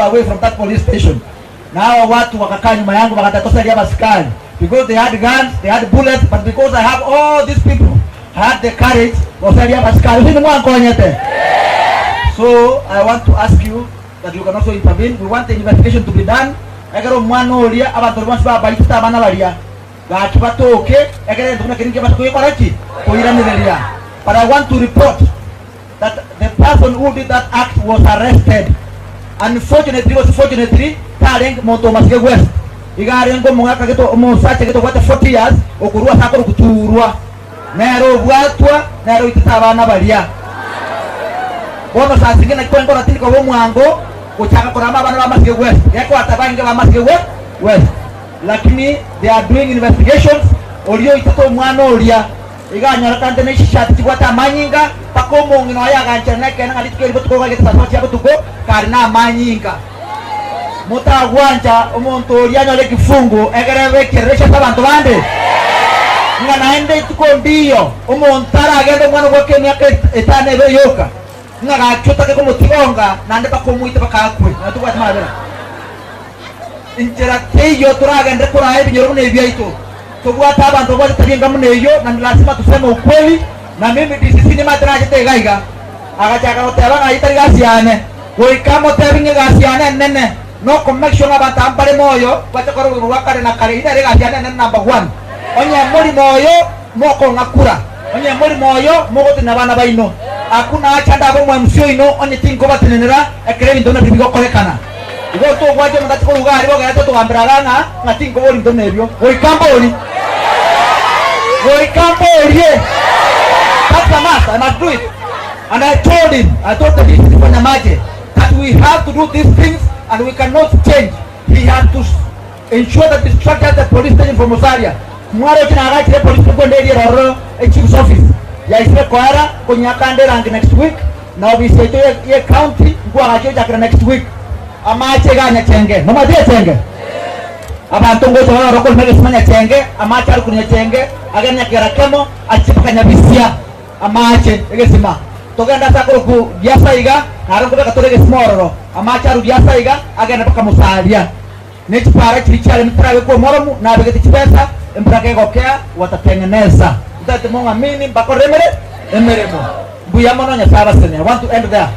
away from that police station. Na hawa watu wakakaa nyuma yangu wakataka tosaria abasikari because they had guns, they had bullets, but because I have all these people, I had the courage gosaria abasikari. Gose nimwankonyete? So I want to ask you that you can also intervene. We want the investigation to be done. Ekero omwana oria abanto baria bonsi babaitete abana baria gaki batoke ekero egento buna keria nkebasa koyekora ki? Koiranereria. But I want to report that the person who did that act was arrested. Unfortunately gose fortunately tarenge monto o Masige West. Iga arenge omogaka gete omosacha gete obwate 40 years okorwa ase akorokwa Turwa. Nere obwatwa nere oitete abana baria. Bono saa zingine naki kwenkora tindi koba omwango gochaka korama abana ba Masige West. Gekoata bainge ba Masige West. Lakini they are doing investigations oria oitete omwana oria. Igo anyorekanete ne chishati chibwate amanyinga, mpaka omong'ina oye aganchera nekeene ng'a rituko eri botuko gwaigete saa saba chia botuko kare namanyinga. Motagwancha omonto oria anyore ekifungo egere ebe ekereresio ase abanto bande, ng'a naende rituko ndiyo omonto aragende omwana obwake emiaka etano ebere yoka, ng'a gaki otake komotigonga naende mpaka omoite mpaka akwe, nonya tobwati mabera. Inchera teiyo toragenderere koraa ebinyoro buna ebi biaito. Tobwate abanto babwate tabia enga buna eyio, na lasima tuseme ukweli, na mimi DCC nimanyete nachete iga iga. Agachaka goteba ng'a eyio tari gasi yane. Goika amotebi ng'a egasi yane enene noko make sure ng'a abanto aba mbare moyo bache kora obogima bwa kare na kare. Eyio nere egasi yane enene number one. Onye mori moyo mokong'a kura, onye mori moyo mogotenena abana baino. Hakuna hacha ndabe omo MC oino onye tinkobatenenera ekero ebinto buna biria bigokorekana. Igo togwancha omonto ache koruga aria bogere totogambera iga ng'a ng'a tinkobori intwe nebio. Goika mbori. Goika mborie. That's a must. I must do it. And I told him, I told the DCC for Nyamache that we have to do these things and we cannot change. He had to ensure that he structured the police station for Musalia. Mwaroche nagachire police station eria eroro e chief's office yaisire koera konyakanda erangi next week Na ofisi yaito ye county nkoagacha gochakera next week. Amache iga Nyachenge, momanyete Nyachenge? Abanto ngocha bare ororo korema egesima Nyachenge, amache are korwa Nyachenge agende Nyakera kemo achie mpaka Nyabisia, amache egesima. Togende ase akorokwa Giasa iga, naro nkobeka tore egesima ororo, amache arwe Giasa iga agende mpaka Musalia. Ne chipara chiria chiarenge chitarabekwa omoromu, nabegete chibesa, embura kegokea, watatengeneza. Ntagete mong'amini mbakorere emere emeremo. Mbuya mono Nyasae abasesenie. I want to end there.